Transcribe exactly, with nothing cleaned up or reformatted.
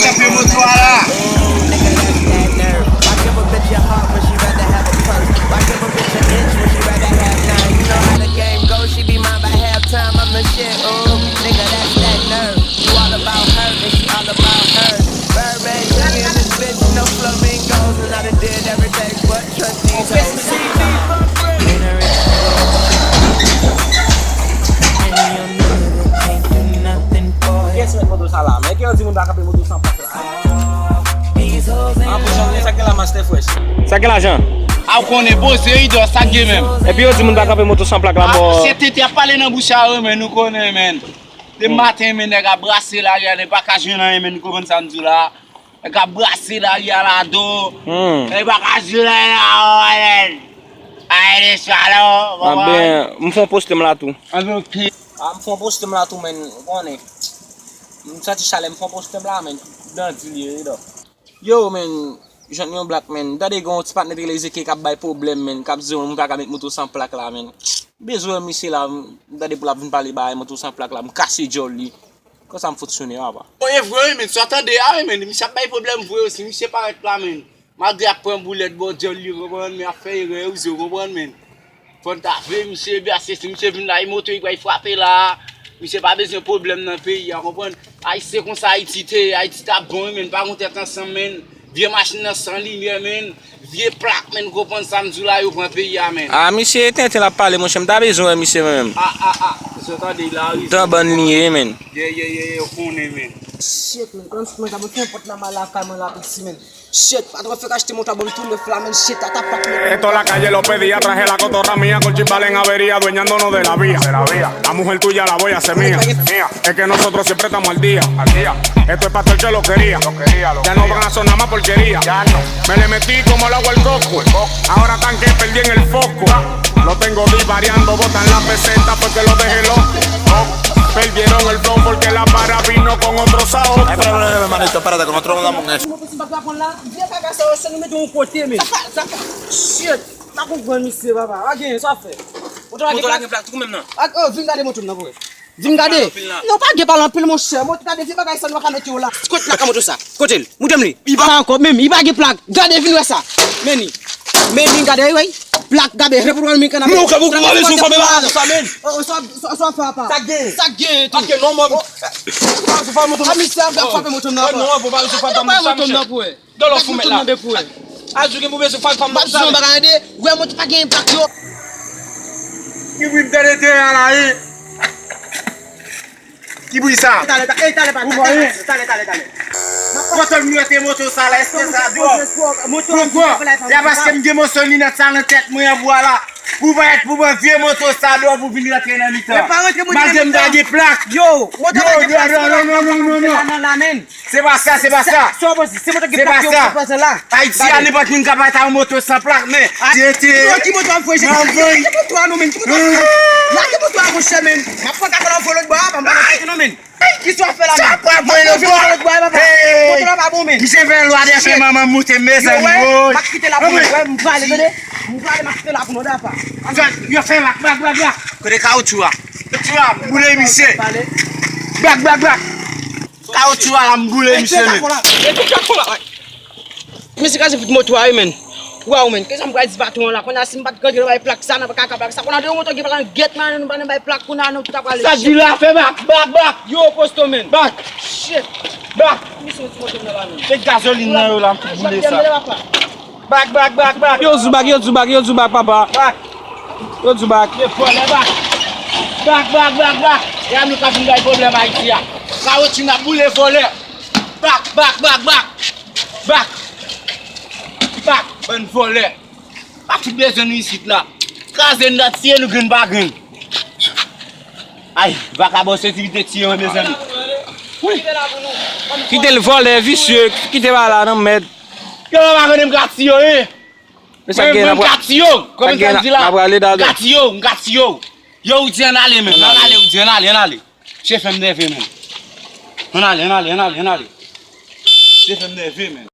Chanpyon moto a la. Kiyès mèt moto sa la? Men gen yon timoun pa kanpe moto san plak la. An pou jan sa gen la, Master Fresh. Sa gen lajan? A w konnen, poze idò, sa gen menm. Epi yo di moun pa kanpe moto san plak la, bò. Se tete ap pale nan bouch a yo, men nou konnen, men. De maten, men, nèg ap brase lari a, nèg pa ka jwenn anyen, men, nou konprann sa m di w la. Nèg ap brase lari a la do. Hmm. Nèg pa ka jwenn anyen la, men. Ay, de chalon, konprann? Anben, m fè yon poste m la tou. Anben, oke. A, m fè yon poste m la tou, men, ou konnen. M santi chalè, m fè yon poste m la, men. Dandi li ye, wi, dò. Yo, men, jwenn yon blak, men. M tande gen yon ti patnè te rele Ezekyèl k ap bay pwoblèm, men, k ap di moun pa ka met moto san plak la, men. M bezwen wè misye la, m tande pou l ap vin pale bagay moto san plak la, m kase djòl li. Konsa m fonksyone, papa. Bon, e vre, wi, men, sa w tande a, wi, men, misye ap bay pwoblèm vre osi, misye parèt la, men. Malgre ap pran boulèt bò djòl li, w konprann, men ap fè erè, wi, w konprann, men. Fò n ta vle misye, ebyen, se si misye vin la, e moto li pral frape la. Misye pa bezwen pwoblèm nan peyi a, konprann? Ayisyen konsa Ayiti te ye, Ayiti t ap bon, wi, men, pa gon tèt ansanm, men. Vye machin nan san limyè, men. Vye plak, men, konprann sa m di w la, yo pran peyi a, men. A, misye tenten l ap pale, monchè, m ta bezwen wè misye menm. A, a, a, sa w tande la, wi. Dan bann li ye, men. Ye, ye, ye, ye, ou konnen, men. Shit, men, kòm si mwen ta mete yon pòt nan mal lakay mwen la, piti, men. Shit, patwon fèk achte moto a ban m tou nèf la, men, shit, ata pa. Esto es la calle López Díaz, traje la cotorra mía, con chipal en avería, adueñándonos de la vía. La mujer tuya la voy a hacer mía. Es que nosotros siempre estamos al día. Esto es pa' todo el que lo quería. Ya no van a sonar más porquería. Me le metí como el agua al coco. Ahora están que perdí en el foco. Lo tengo divariando, botan la peseta porque lo dejé loco. Perdieron el flow porque la vara vino con otro sabor. Ay, pero, pero, pero, hermanito, espérate, que nosotros no damos en eso. Moto si m pa ka pran la, vye kaka sa yo, se nou mete yon kote, men. Sa pa, sa pa. Shit, m pa konprann misye, papa. Pa gen, sa fè. Moto la gen plak tou menm nan. Ak, oh, vin gade moto m nan pou wè. Vin gade. Non, pa gen pale anpil, monchè. Moto, gade vye bagay sa nou pa ka mete yo la. Kote plak a moto sa? Kote l? Montre m li. Li pa ankò menm, li pa gen plak. Gade, vin wè sa. Men li. Men li, gade, wi. Plak, gade, repwodwi men kanal. Men ou ka, ou ka pale sou fòm la, sa, men. Oh, oh, sa, sa, sa fè apa. Sa gen. Sa gen tou. Ake non, mwen. A, misye ap frape moto m nan. Non, ou pa pale sou fòm la, monchè. Dòlò fou mèt la. Azou gen pou bezwen fal fam nan sa. Wè moto pa gen plak yo. Ki bri m tande te a la, e? Ki bri sa? Talè, talè, talè, talè. Kote m mete moto sa la, èske sa dwòl? Poukwa? Ya paske m gen moso linèt sa nan tèt mwen an bwa la. Pou pa èt pou mwen vye moto sa dwòl pou vin rantre nan mitan. Malgre m pa gen plak. Yo, moto pa gen plak. Non, non, non, non, non. Se pa sa, se pa sa. Se pa sa. Ayiti a, nenpòt moun ka pa ta yon moto san plak, men. Tete. Ki moto ap voye? Ki moto a nou, men? Ki moto a nou? Lage moto a, monchè, men. M ap pran kakòl an volo bò a, pa m pa nan tete non, men. Ki sa w ap fè la, men? Sa pa bon, non, bò. Moto la pa bon, men. Misye fè lwa de fè manman moute, mezanmi, woy. M ap kite la pou mwen. M prale, tande. M prale, m ap kite la pou mwen, dapa. Yo fè bak, bak, bak, bak. Kote kawotchou a? Kawotchou a, m boule misye. Bak, bak, bak. Kawotchou a la, m boule misye, men. Mesye kraze fout moto a, wi, men. Waw, men. Kisa m pral di patwon an la? Kounye a, si m pa t rantre nan bay plak sa, nan kaka plak sa, kounye a, de moto gen plak nan gèt, men, nou pa nan bay plak, kounye a, nou tout ap prale. Sa di la, fè bak, bak, bak. Yo, posto, men. Bak. Shit. Bak. Misye, ti moto m nan la, men. Se gazolin nan yo la, m tout boule sa. Bak, bak, bak, bak. Yo, zoubak, yo, zoubak, yo, zoubak, papa. Bak. Yo, zoubak. Yo, vòlè, bak. Bak, bak, bak, bak. E a nou ka vin bay pwoblèm Ayiti a. Kawotchou n ap boule vòlè. Bak, bak, bak, bak. Bak. Bak, bann vòlè. Pa fout bezwen nou isit la. Kraze n, dat siye nou grenn pa grenn. Ay, vakabon sekirite tiye mwen, mezanmi. Wi. Kite l vòlè, visye, kite bagay la nan mèd. Yo, pa konnen m ka tiye yo, wi. Men sa gen, mwen, m ka tiye yo. Kòm sa di la. M ka tiye yo, m ka tiye yo. Yo, ou di ann ale, men. Ann ale, ou di ann ale, ann ale. Chef m nève, men. Ann ale, ann ale, ann ale, ann ale. Chef m nève, men.